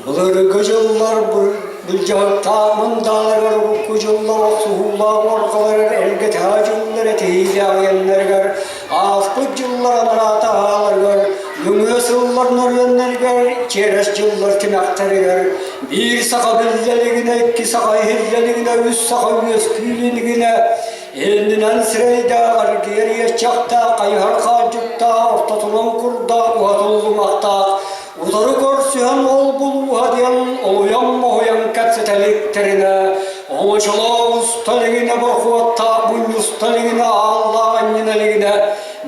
Былыргы дьыллар былдьаһыктаах мындааларыгар урукку дьыллар охсуһуулаах уорҕаларыгар эргэтэ дьыллар этиһиилээх айаннарыгар ааспыт дьыллар анараата аһааларыгар нөҥүө сыллар нөрүөннэригэр чиэрэс дьыллар тимэхтэригэр биир саха биллэ илигинэ икки саха иһиллэ илигинэ үс саха үөскүү илигинэ иннинэн сирэйдээх аргыйар иэччэхтээх хайыһар хаалдьыктаах ортотунан курдаах уһатыллымахтаах Утары көрсүһэн ол булууһа диэн олуйан-моһуйан кэпсэтэликтэринэ, оҥочолоох уста илигинэ борохуоттаах мунньуста илигинэ ааллаах анньына илигинэ,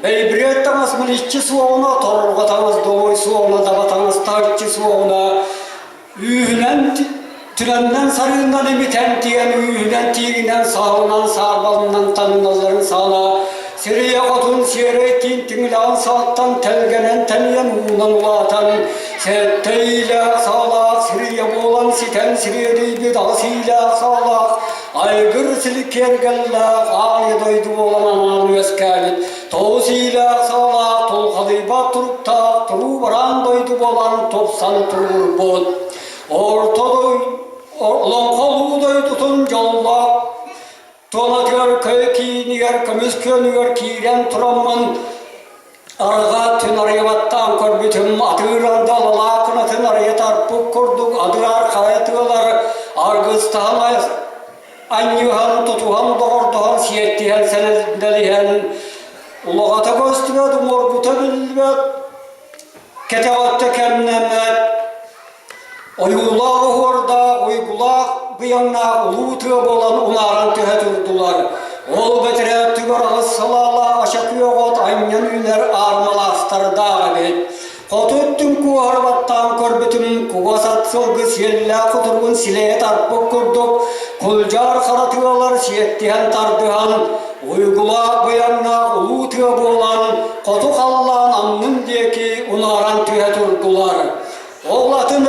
бэйбириэт таҥас мэличчи суоҕуна, торорго таҥас долуой суоҕуна, даба таҥас таһыччы суоҕуна, үүһүнэн Түлэннэн сарыыннан имитэн тиэн үүһүнэн тииҥинэн саалынан саарбалынан таҥналларын саала сирийэ хотун сиэрэй тиин тиҥилэҕин сааттан тэлгэнэн тэнийэн уунан улаатан сэттэ иилээх саалаах сирийэ буолан ситэн сириэдийбит аҕыс иилээх саалаах айгыр силик киэргэллээх аайы дойду буолан анаан үөскээбит тоҕус иилээх саалаах тулхадыйбат туруктаах туруу бараан дойду буолан тупсан туругурбут. Орто олоҥхо улуу дойдутун дьоллоох туонатыгар көй киинигэр көмүс күөнүгэр киирэн тураммын арҕаа түн арыйабаттаан көрбүтүм атыыран далалаах кынатын арыйа тарпыт курдук адыраар хайа тыалар аргыстаһан анньыһан тутуһан доҕордоһон сиэттиһэн сэнэлиһэн улаҕата көстүбэт уҥуоргута биллибэт кэтэҕөттө кэмнэммэт Ойуулаах оһуордаах, уйгулаах быйаҥнаах улуу тыа буолан унааран түһэ турдулар. Ол бэтэрээ түгэр аҕыс салаалаах ача күөх от анньан үүнэр аармалаахтардаах эбит. Хоту өттүн куоһара баттаан көрбүтүм, кугас ат сылгы сиэллээх кутуругун силэйэ тарпыт курдук, кулдьаар хара тыалар сиэттиһэн тардыһан, уйгулаах быйаҥнаах улуу тыа буолан, хоту халлаан аннын диэки унааран түһэ турдулар. Ол атын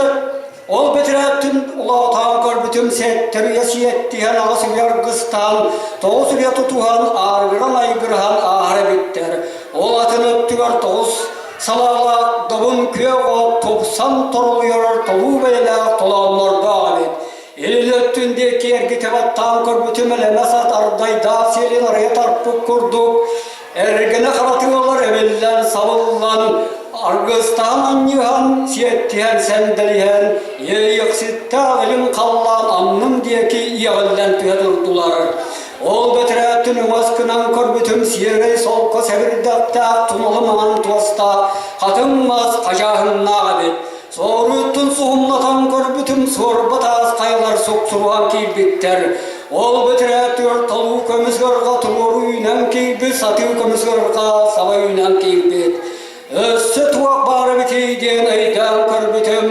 ол бэтэрээттин улаатаан көрбүтүм сэттэрийэ сиэттиһэн аҕыс үйэ аргыстаан, тоҕус үйэ тутуһан, ааргыран айгыраһан ааһар эбиттэр. Ол атын өттүгэр тоҕус салаалаах добун күөх от тупсан торолуйар толуу бэйэлээх толооннордоох эбит. Илин өттүн диэки эргитэ баттаан көрбүтүм элэмэс ат ардайдаах сиэлин арыйа тарпыт курдук Эргэнэ харатыылар эбиллэн, сабыллан, аргыстаан анньыһан, сиэттиһэн, сэндэлиһэн, иэйиэхситтээх илин халлаан аннын диэки иэҕиллэн түһэ турдулар. Ол бэтэрээттин өҥөс гынан көрбүтүм сиэрэй солко сэбирдэхтээх туналы маҥан туостаах хатыҥ мас хадьааһыннаах эбит. Соруйуттун суһумнатан көрбүтүм суорба таас хайалар суксуруһан киирбиттэр. Ол бэтэрээттигэр толуу көмүс ыарҕа туруору үүнэн киирбит, сатыы көмүс ыарҕа саба үүнэн киирбит. Өссө туох баар эбитий диэн өйдөөн көрбүтүм.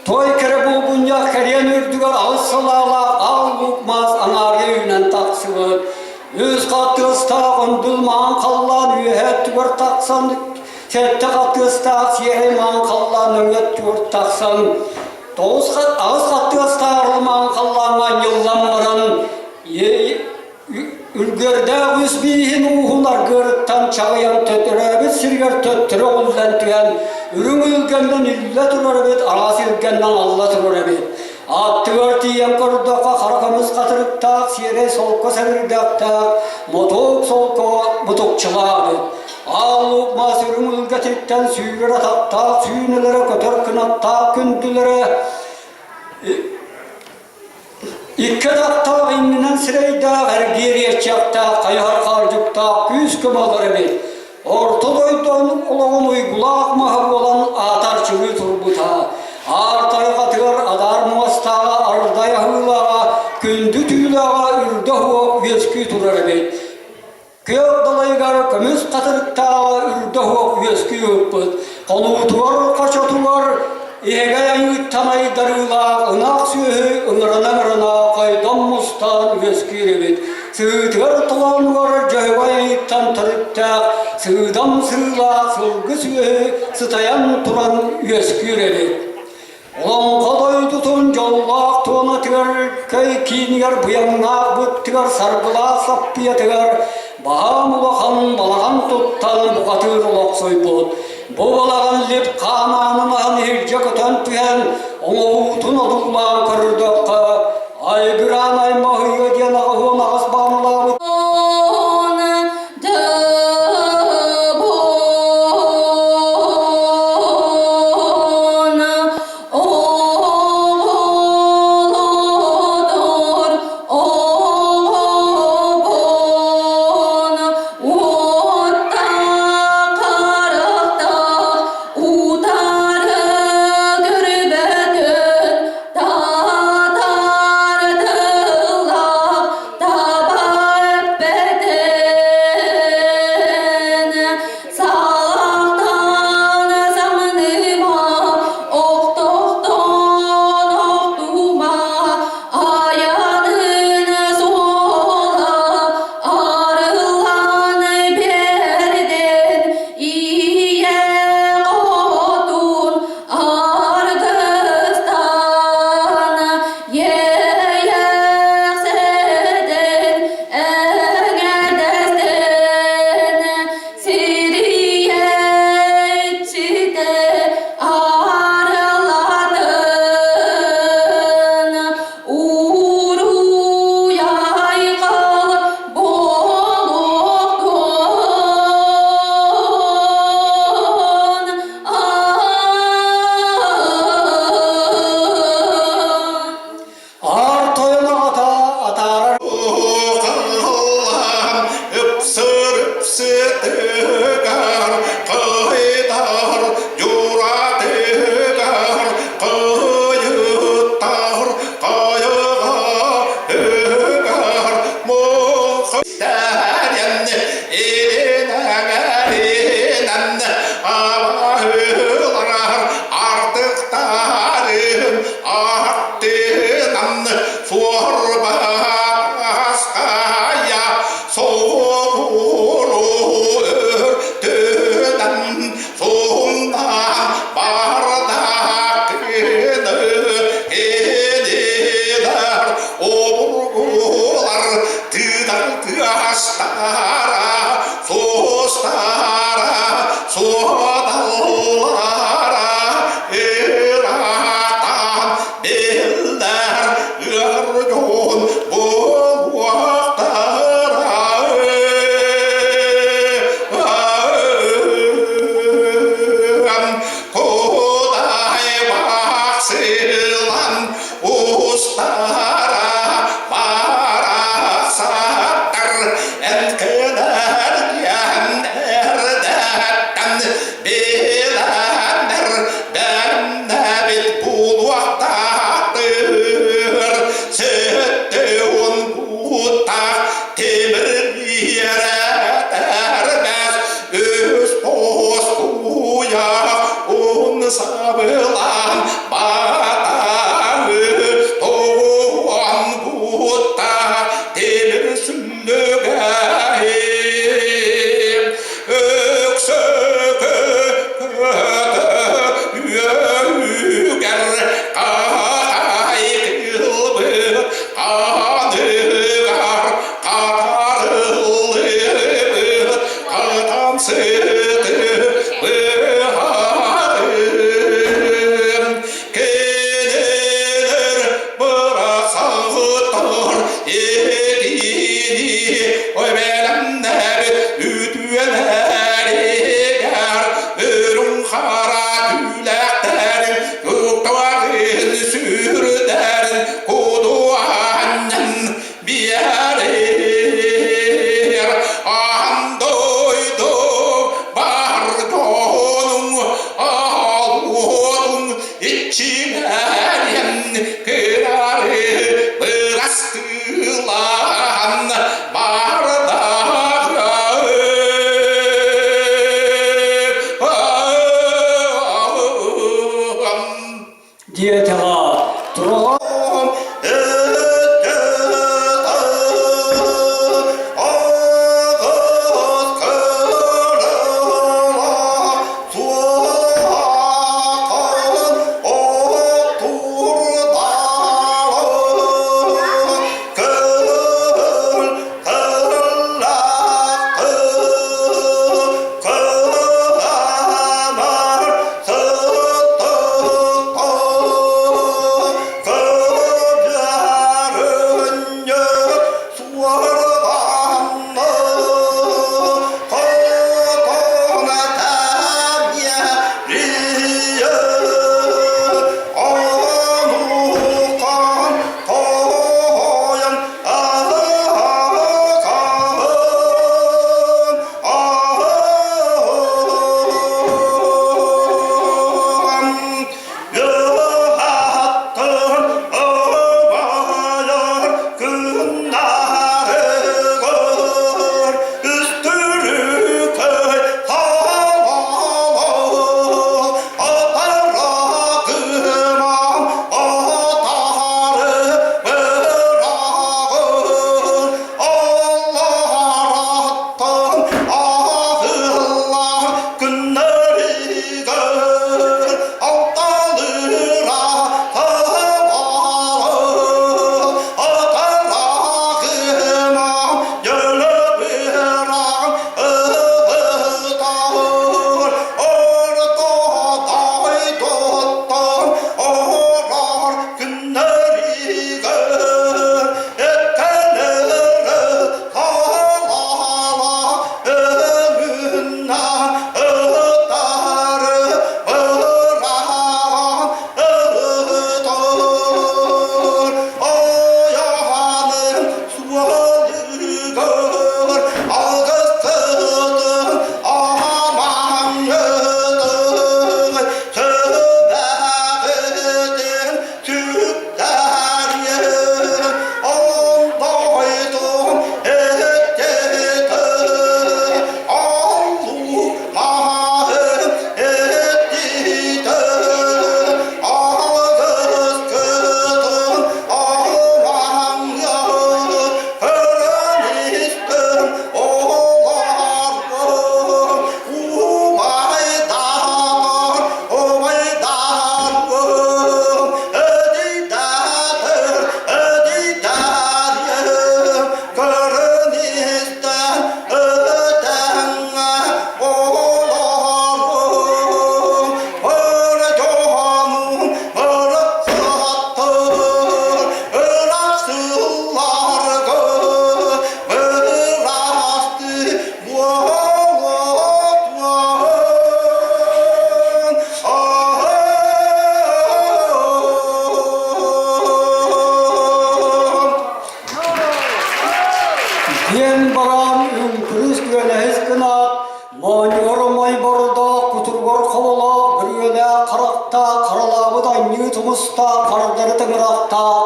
Той кэрэ булгунньах кэриэн үрдүгэр аҕыс салаалаах аал луук маас аҥаарыйа үүнэн тахсыбыт. Үс хаттыастаах өндүл маҥан халлаан үөһэ өттүгэр тахсан, сэттэ хаттыастаах сиэрэй маҥан халлаан нөҥүө өттүгэр тахсан, тоҕус аҕыс хаттыастаах арыл маҥан халлааҥҥа анньыллан баран, Үргүөрдээх үс бииһин ууһун аргыарыттан чаҕыйан төттөрөөбүт сиригэр төттөрү оҕуллан түһэн, үрүҥ үөлгэннэн үллэ турар эбит, араас илгэннэн алла турар эбит. Аттыгар тиийэн көрдөххө хара көмүс хатырыктаах, сиэрэй солко сэбирдэхтээх, мотуок солко мутукчалаах эбит. Аал луук мас үрүҥ үлгэтиттэн сүүрэр атахтаах сүүнэлэрэ, көтөр кынаттаах күндүлэрэ Икки атахтаах иннинэн сирэйдээх, эргиэриэччэхтээх, хайыһар хаардьыктаах күүс-көмө олор эбит. Орто дойду олоҕун уйгулаах маһа буолан аатар-чылыы турбута. Аар тайҕатыгар адаар муостааҕа, ардай аһыылааҕа, күндү түүлээҕэ үрдэ уһуох үөскүү турар эбит. Күөх далайыгар көмүс хатырыктааҕа үрдэ уһуох үөскүү ыппыт, хонуутугар, хочотугар иһэгэй айыыттан айдарыылаах ынах сүөһү ыҥырана-ыҥырана хойдон мустан үөскүүр эбит. Сыытыгар толоонугар дьөһөгөй айыыттан төрүттээх сыыдам сыылаах сылгы сүөһү сытайан туран үөскүүр эбит. Олоҥхо дойдутун дьоллоох туонатыгар, көй киинигэр быйаҥнаах быттыгар саргылаах саппыйатыгар баһаам улахан балаҕан туттан бухатыыр олохсуйбут. Бу балаҕан лип хаан аанын аһан иһирдьэ. илдьэ көтөн түһэн, оҥоһуутун одуулаан көрөрдөххө, айгыраан аймаһыйыа диэн 88 баҕаналаабыт. Салахтан самыныма, охтохтон охтума, аянын суола арыллан берден, ийэ хотун аргыстан, иэйэхсэтэн эҥэрдэстэн, Сириэччитэ арылларын уруй-айхал буолуохтун. Аар тойон аҕата атаарар Ыпсыр-ыпсытыгар, кыйдар, дьуратыгар, кыйыттар, кайыгар, мух-истэрин, илин-эҥэринэн абаһылар артыктарын аттынан суорбаская соҕуруу өртүнэн суһумнаан бардакыны кинилэр обургулар тыытар тыастара суостара суодаллара ыраахтан биллэр ыар дьон буолуохтара. Кудай бахсылан устара барахсаттар энкэлэргэн эрдэттэн билэннэр бэрнэбит буолуохтаахтыр 70 куттаах тимир биэрэтэрбэс үс постуйах ун сабылаан батары тоҕуон куттаах тимир сүллүгэһим өксөкө үөрүүгэр хаайылбыт ханыгар хатарыллыбыт хатан сыты быһарын кинилэр бырахсаҕыттар этиини ой бэлэмнээбит үтүөлэригэр үрүҥ хара түүлээхтэрин туктарын сүрдэрин кудуанньан биэрэр аан дойду бар дьонуҥ аал-уотуҥ иччилэрин кырары бырастыылаан Диэтэҕэ тураҕа оһоҕостоох, бүрүөлээх харахтаах, харалаабыт анньыы тумустаах, хардары тыҥырахтаах,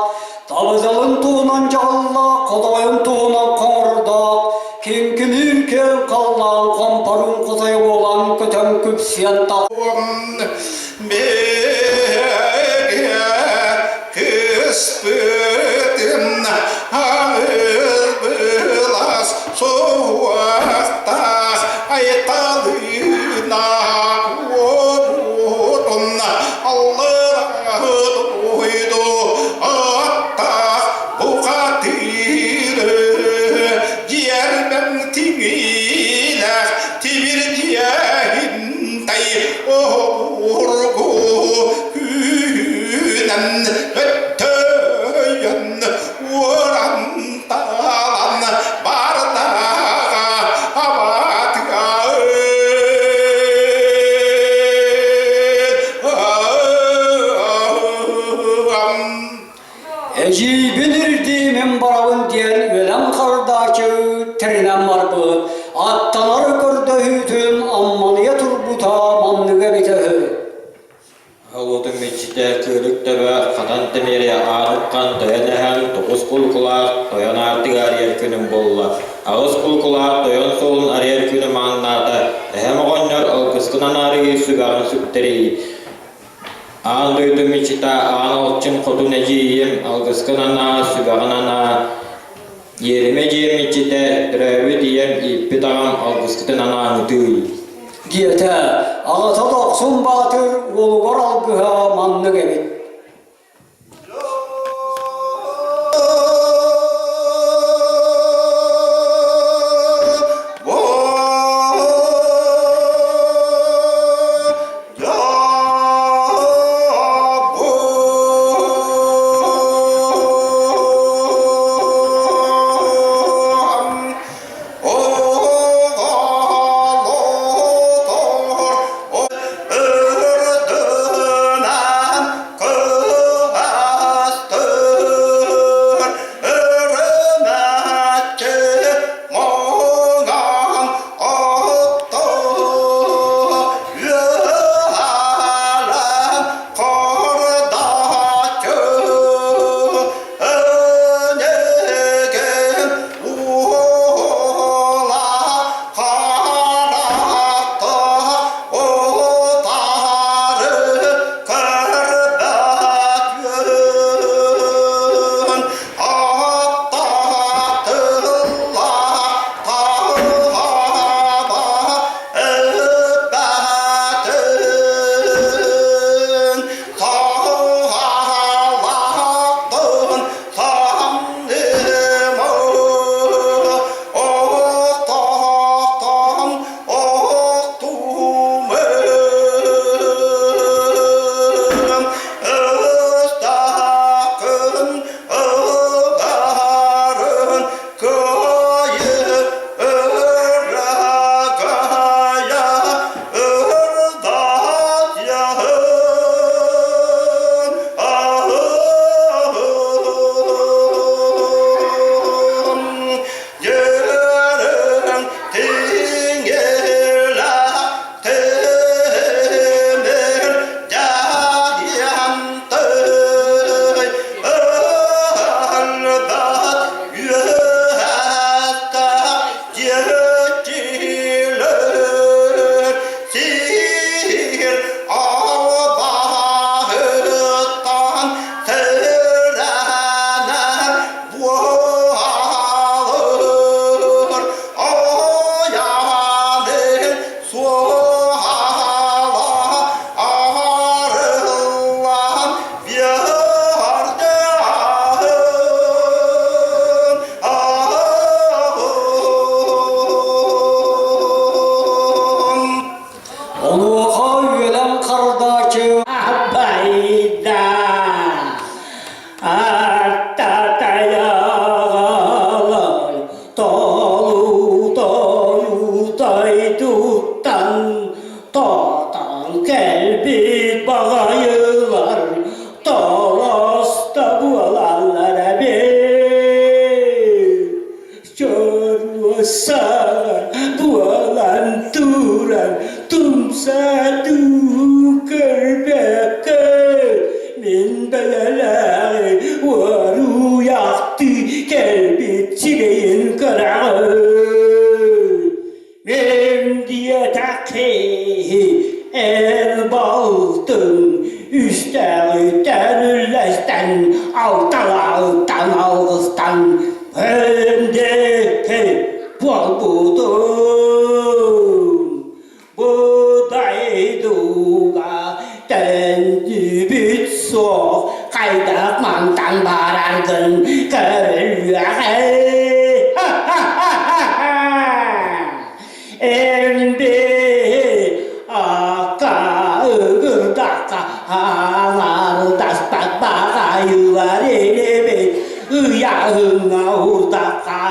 табыдалын туһунан дьаҕыллаах, хотойун туһунан хоҥордоох, киҥкиниир киэҥ халлаан хомпорун хотойо буолан көтөн күпсүйэн тах Кыспытын аҕылбылас суохтаах айталыына уобутун аллара дойду аттаах бухатыыры дьиэрбэҥ тиҥилэх тимир дьиэһинтэй обургу күүһүнэн өттөйөн уоран талан бардаҕа абатыга. Эдьиийбин ирдии мин барабын диэн үөлэн хардаачы тэринэн барбыт, аттанар көрдөһүүтүн аммалыйа турбута манныга эбитэ үһү. Оҕотун иччитэ кыырык төбө хатан тимири аан тойон эһэм тоҕус кулукулаах тойон аартыга арыйар күнүм буолла. Аҕыс кулукулаах тойон суолун арыйар күнүм ааннаата. Эһэм оҕонньор алгыскын анаарыы сүбэҕин сүктэрии. Аан дойдум иччитэ аан алчын хотун эдьиийим алгыскын анаа, сүбэҕин анаа. Иэримэ дьиэм иччитэ, төрөөбүт ийэм ииппит аҕам алгыскытын анаан ытыый. Диэтэ, аҕата Дохсун Баатыр уолугар алгыһа маннык эбит. Онуоха үөлэн хардаачы Абайда аттатайаҕалай толу тойутайдуттан тотан кэлбит баҕайылар толоста буолаллар эбит Чоруосаҕар буолан туран тумса туһун. Эн балтыҥ үстээҕиттэн үллэстэн, алталааҕыттан алгыстан Пөндеккэ буолбутум. Бу дойдуга төннүбүт суох, хайдах мантан бараргын көрүллүөҕэй. Эрбээ акка ыгырдахха аҥардаспат баҕайылар инибит ыйааһыҥҥа уурдахха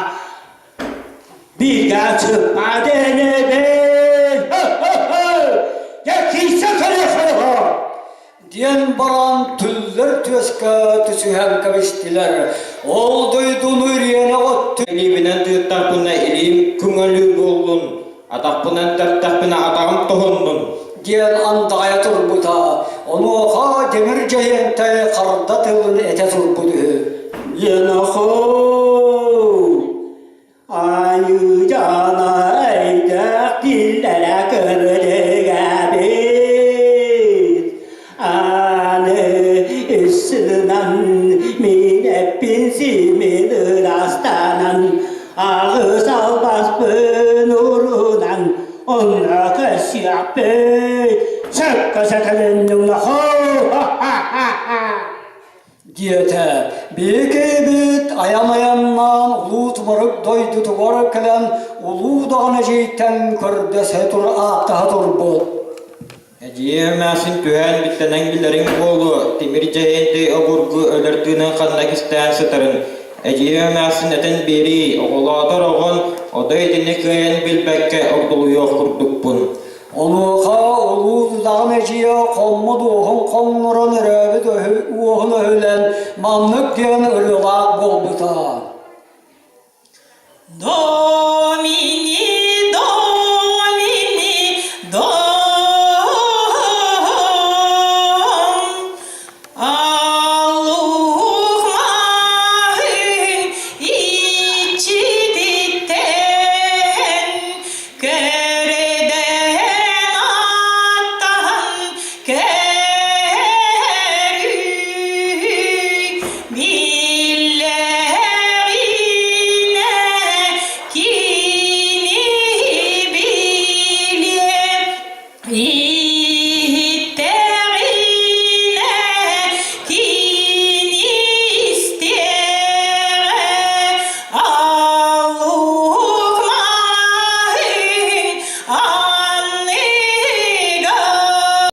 бииргэ сыппат инибит Дьэ киирсэ көрүөххэ диэн баран түллэр түөскэ түсүһэн кэбистилэр. Ол дойдуну ириэнэх өттү Илиибинэн тыыттахпына илиим көҥөлүү буоллун, атахпынан тэптэхпинэ атаҕым тоһуннун диэн андаҕайа турбута. Онуоха Тимир Дьэһиэнтэй харда тылын этэ турбут үһү. Ленохоо Айыыдьаана эйдээх киллэрэ көрүлүгэбит. Аны үс сылынан мин эппин симин ырастанан аҕыс албаспын урунан онно көрсүөхпүт. Сөпкө сөтөлүннүҥ Диэтэ. Биһиги айан-айаннаан улуу тумарык дойдутугар кэлэн улуу даҕаны дьиэттэн көрдөсө тур ааттаһа турбут. Эдьиий эмээхсин түһээн биттэнэн билэриҥ буолуо, тимир дьэһиэнтэй обургу өлөр тыынын ханна кистээн сытарын. Эдьиий эмээхсин этэн биэрии, оҕолоотор оҕон, отой итини кыайан билбэккэ огдолуйуох курдукпун. Онуоха улуу Дудаҕын эдьиийэ хоммут уоһун хоҥнорон өрөөбүт уоһун өһүлэн маннык диэн ырыалаах буолбута. No!